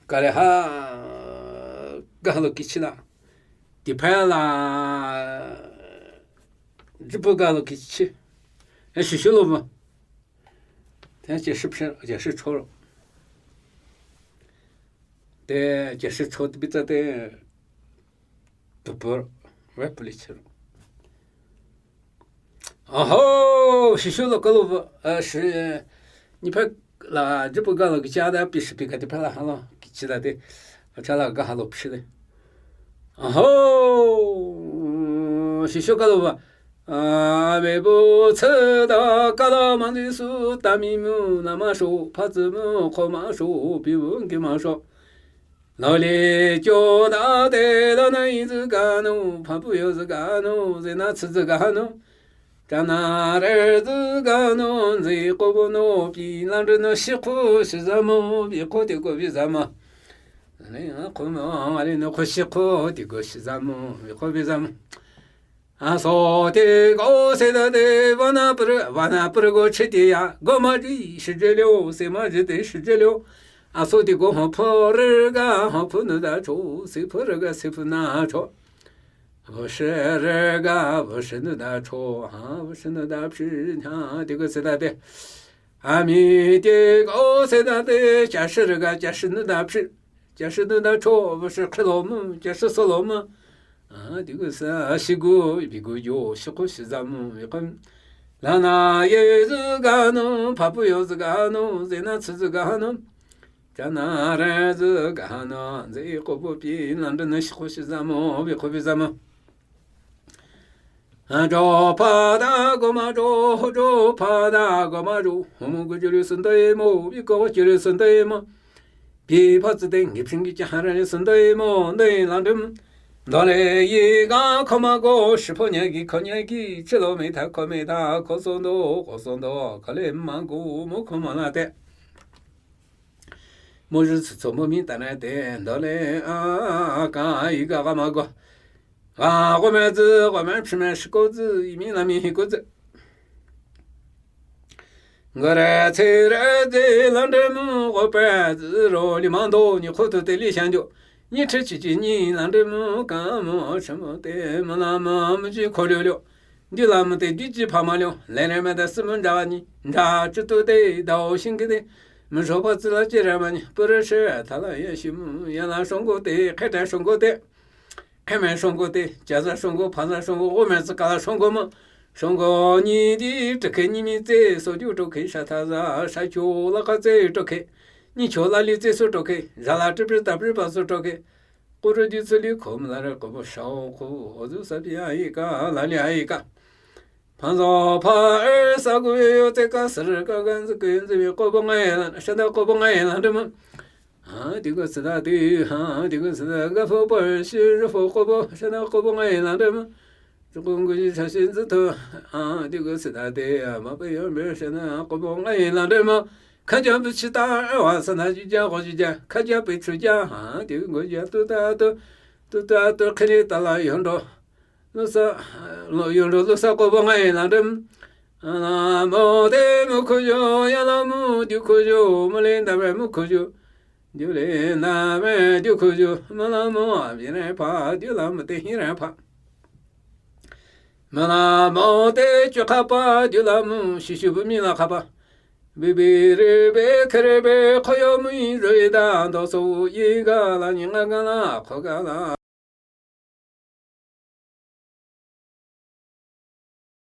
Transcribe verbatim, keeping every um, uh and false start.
kale ha, galo kichi la. Tiphai la, jipu galo kichi. E shishu lo ma. Te jeshi phe, jeshi cho lo. Te jeshi cho te bitsa te. Tupu, we puli chi lo. Aho, shishu lo kalo, eh, shi, niphai la, jipu galo kichi ada pi shi pi ka tiphai la halo, kichi da te, acha la ga halo pshi de. Aho, shishu kalo ba, a, be bu tse da kala ma di su ta mi mu na ma sho, pa tse mu ko ma sho, pi bu ngi ma sho. Lao le kyo da de la na yi zi ga no, pa pu yo zi ga no, zi na tsi zi ga no. Cha na re zi ga no, zi ko bo no, pi lan ri no, shi ko shi za mo, bi ko ti ko bi za ma. Ne ko mo, a le no ko shi ko ti ko shi za mo, bi ko bi za mo. A so ti ko se da de, va na pr, va na pr go chi ti ya, go ma ji shi je liu, se ma ji ti shi je liu. A so ti ko ho pho re ga, ho pho nu da cho, se pho re ga, se pho na cho. Vo shi re ga, vo shi nu da cho, ha, vo shi nu da pshi, ha, ti ko se da de. A mi ti ko se da de, cha shi re ga, cha shi nu da pshi. Cha shi nu da cho, vo shi khi lo mu, cha shi so lo mu. A, ti ko sa, shi gu, bi gu yo, shi ko shi za mu, bi ko. La na ye zi ga no, pa pu yo zi ga no, zi na tsi zi ga no. Cha na re zi ga no, zi ko bu pi, lan de na shi ko shi za mu, bi ko bi za mu. A jo pa da go ma jo, ho jo pa da go ma jo, ho mu gu ju li sun de mo, bi ko ju li sun de mo. Pi pa tsi de, ngi psing gi cha ha re li sun de mo, de lan de mo. Do le yi ga ko ma go, shi po nya gi ko nya gi, chi lo me ta ko me ta, ko so do, ko so do, ko le ma go, mo ko ma la te. Mo ju tsu tsu mo mi ta na te, do le a, a, ka, yi ga ga ma go. Ga go me zi, go me pshi me shi go zi, yi mi la mi hi go zi. Ga re tse re zi, lan de mo, go pe zi ro, li ma do, ni ko tu te li shan jo. Ni chi chi chi ni, lan de mo, ka mo, shi mo te, mo la mo, mo ji ko liu liu. Di la mo te, di ji pa ma liu. Le le me de si mo nja ni, nja chi tu te, dao shin ge de. Mo sho pa zi la ji re ma ni, pu re shi, ta la ye shi mo, ya la shong go te, khe te shong go te. Khe me shong go te, ja za shong go, pa za shong go, go me zi ka la shong go mo. Shong go ni di, zhe ke ni mi tse, so ju zhou ke, sha ta za, sha cho la ka tse, zhou ke. Ni cho la li tse, so zhou ke, za la zhi pi ta pi pa so zhou ke. Ko zhe di tse li ko mo la re ko bo shao ko, o zu sa pi a yi ka, la li a yi ka. Pa zo pa er sa gu yo tse ka, sa re ka, gan zi ke, zi bi ko bo ngai la, sha da ko bo ngai la de mo. Ha, di ko sa da di, ha, di ko sa da, ga fo pa er shi, ri fo ko bo, sha da ko bo ngai la de mo. Zhi ko ngu ji sha shi zi to, ha, di ko sa da di, ma pe yo me, sha da ko bo ngai la de mo. Ka ja bu chi ta, er wa sa na ji ja, go ji ja, ka ja pe chu ja, ha, di ko ja tu ta tu, tu ta tu, khili ta la yon do. Lusa, lo yoro lusa ko bo ngai la dem. Ala mo de mo ko yo, ya la mo du ko yo, mo le nda be mo ko yo. Du le nda be du ko yo, mo la mo a bi re pa, du la mo te hi re pa. Mo la mo te chu ka pa, du la mo shi shu bu mi la ka pa. Bi bi re be ke re be, ko yo mo i ro i da, do so i ga la ni nga ga la, ko ga la.